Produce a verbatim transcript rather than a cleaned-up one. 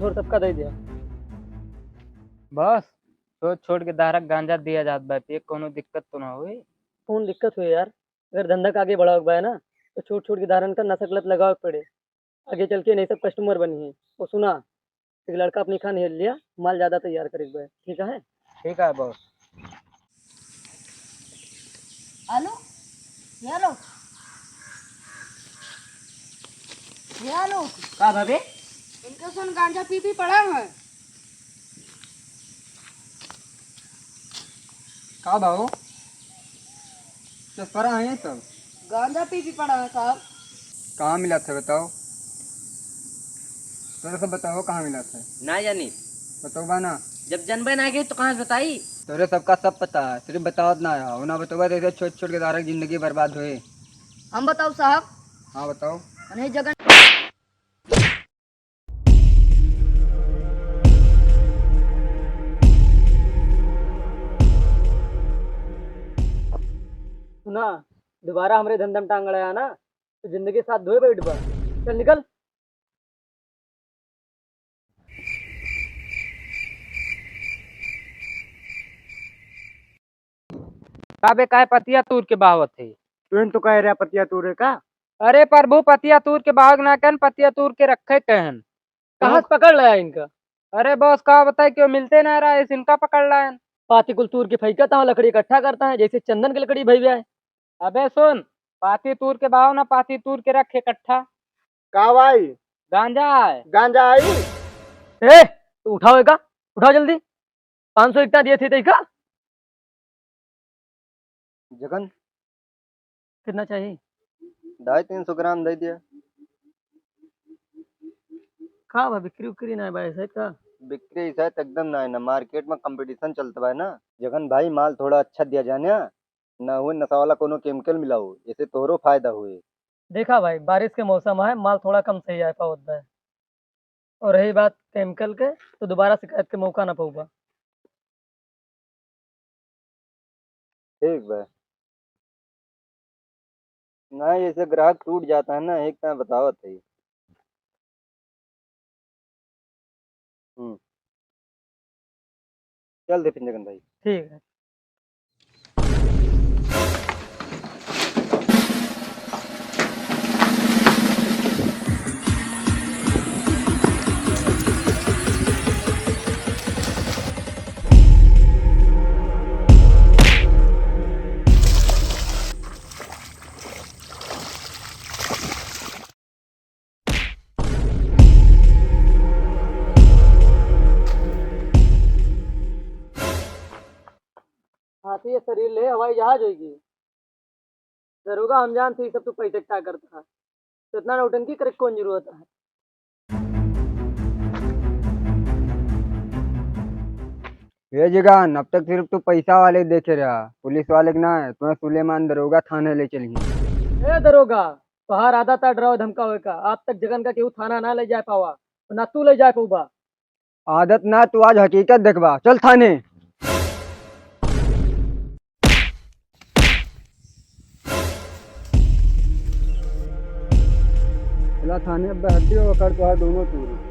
छोड़, सबका दे दिया। बस, छोट छोट के धारक गांजा दिया जात बा, पे कौनो दिक्कत तो ना होई? कौन दिक्कत होई यार? अगर धंधा के आगे बढ़ावे के बा ना, तो छोट छोट के धारन का नशा के लत लगावे के पड़े। आगे चल के नहीं सब कस्टमर बनी है। वो सुना, एक लड़का अपनी खान हेल लिया, माल ज्यादा तैयार करे के बा, ठीक है? ठीक है बॉस। आलू, ये लो, ये लो। का भाभी? इनके सुन गांजा पी पी पड़ा है। का भाव? चस्परा है सब। गांजा पी पी पड़ा है साहब। कहाँ मिला था बताओ? तोरे सब बताओ कहाँ मिला था? ना जानी। बताओ बा ना। जब जनबे ना गए तो कहाँ से बताई? तोरे सबका सब पता है, सिर्फ बतावत ना है। ना बताओ तो ऐसे छोट छोट के धारक जिंदगी बर्बाद हुए। हम बताओ साहब? हाँ बताओ। उन्हें जगह सुना, दोबारा हमरे धंधम टांग अड़ाया ना, तो जिंदगी साथ धोए बैठ बा। चल निकल। का बे, काहे पतिया तूर के बहावत है? तुम तो कह रहा पतिया तूरे का? अरे प्रभु, पतिया तूर के बहाव ना कहन, पतिया तूर के रखे कहन। कहाँ से पकड़ लाया इनका? अरे बॉस, का बताए, क्यों मिलते ना रहा है, इनका पकड़ लायन। पाती कुल तूर के फेंकत है, लकड़ी इकट्ठा करता है, जैसे चंदन की लकड़ी भई है। अबे सुन, पाती तूर के बहाव ना, पाती तूर के रख इकट्ठा। का भाई? गांजा है। गांजा आई? ए, तू उठाओ एका, उठाओ जल्दी। पाँच सौ इतना दिए थे, देखा? जगन। कितना चाहिए? ढाई तीन सौ ग्राम दे दिया। का बा, बिक्री उक्री ना है भाई, सही का? बिक्री सही एकदम ना है ना, मार्केट में कंपटीशन चलत बा ना। जगन भाई, माल थोड़ा अच्छा दिया जाने, ना हुए नशा वाला कोनो केमिकल मिलाओ, ऐसे तोहरो फायदा हुए। देखा भाई, बारिश के मौसम है, माल थोड़ा कम सही आ पावत बा। और रही बात केमिकल के, तो दोबारा शिकायत के मौका ना पाऊबा। ठीक बा। नहीं, ऐसे ग्राहक टूट जाता है ना, एक तरह बतावत है। हम्म। चल दे फिर जगन भाई। ठीक है। हाथी ये शरीर ले हवाई जहाज होइगी। दरोगा, हम जानते ही सब तू पैसे का करता है, तो इतना नौटंकी करे कौन जरूरत है? ए जिगन, अब तक सिर्फ तू पैसा वाले देखे रहा, पुलिस वाले के ना है। तुम्हें सुलेमान दरोगा थाने ले चलिए। ए दरोगा, तोहार आदत है डरावे धमकावे का। आज तक जगन का केहू थाना ना ले जाए पावा, ना तू ले जाए पाऊबा। आदत ना, तू आज हकीकत देखबा। चल थाने। चला थाने, अब हड्डी ओकर तोहार दोनों टूरी।